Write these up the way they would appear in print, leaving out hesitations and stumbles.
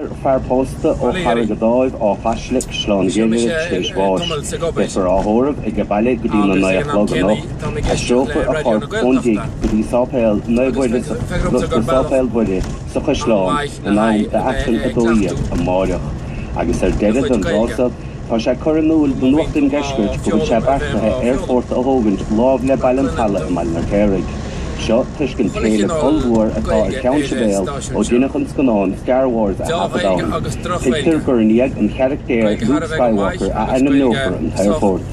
Fear pósta ó Charraig an Dáimh, Áth Chaisle, Caisleán Ghriaire, tar éis bháis. Beifear á thórramh ag baile go dtína 9 a chlog anocht. Aistreofar a chorp ón dtigh go dtí Sáipéal Naomh Mhuire go Sáipéal Mhuire sa Chaisleán in am d'Aifreann 12 amáireach. Agus ar deireadh don rása, Tá sé curtha in iúl do Nuacht an Deiscirt go bhfuil sé beartaithe aerfort a thógaint lámh le Baile an Tsalaigh i mBaile an Fheirtéaraigh. Seo toisc an t-éileamh ollmhór atá ar Cheann Sibéal ó deineadh an scannán Star Wars a thaifead ann. Tuigtear gur i ndiaidh an charachtair Luke Skywalker a ainmneofar an t-aerfort.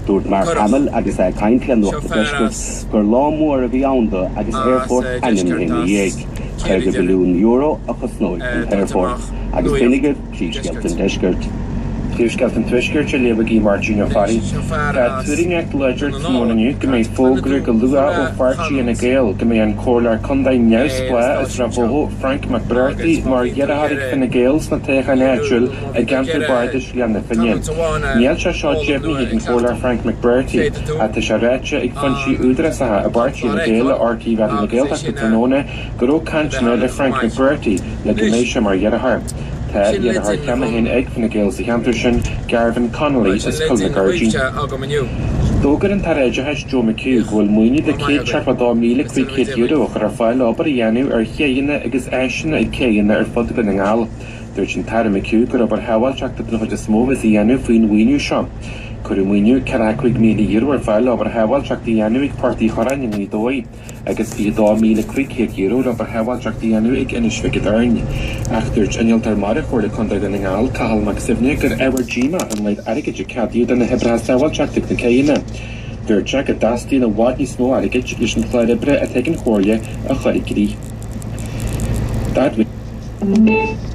Dúirt Mark Hamill agus é ag caint le Nuacht an Deiscirt gur lá mór a bhí ann dó agus aerfort ainmnithe ina dhiaidh. €50 billiún a chosnóidh an t-aerfort agus b'in agaibh Príomhscéalta an Deiscirt. Príomhscéalta an Tuaiscirt á léamh ag Máirtín Ó Fearraigh. Tá tuairimíocht láidir tráthnóna inniu go mbeidh fógra go luath ó pháirtí Fhine Gael go mbeidh an Comhairleoir Contae neamhspleách as Ráth Bhoth, Frank McBrearty, mar iarrthóir ag Fine Gael sna toghcháin áitiúil i gceantar bardais Ghleann na Finne. Níl sé seo deimhnithe ag an Chomhairleoir Frank McBrearty ach tá sé ráite ag foinsí údarásacha i bpáirtí Fhine Gael le RTÉ Raidió na Gaeltachta tráthnóna go raibh cainteanna le Frank McBrearty le go mbeidh sé mar iarrthóir. Tá iarrthóir cheana féin ag Fine Gael sa cheantar sin, Garvan Connolly as Coill na Gairdín. D'fhógair an tAire Oideachais Joe McHugh go bhfuil maoiniú de €172,500 á chur ar fáil le obair a dhéanamh ar chéidheanna agus áiseanna ag céidheanna ar fud Dhún na nGall. Dúirt an tAire McHugh gur obair shábháilteachta den chuid is mó a bheas á dhéanamh faoin mhaoiniú seo. Cuireadh maoiniú €45,000 ar fáil le obair shábháilteachta a dhéanamh ag Port Uí Churráin i nGaoth Dobhair. agus €22,500 le obair shábháilteachta a dhéanamh ag Inis Mhic an Doirn. Ach dúirt Innealtóir Mara Chomhairle Contae Dhún na nGall, Cathal Mac Suibhne, gur ábhar díomá an laghad airgid a ceadaíodh do na hoibreacha sábháilteachta ag na céidheanna. Dúirt sé go dteastaíonn i bhfad níos mó airgid leis an chlár oibre atá ag an Chomhairle a chur i gcrích. D'admhaigh.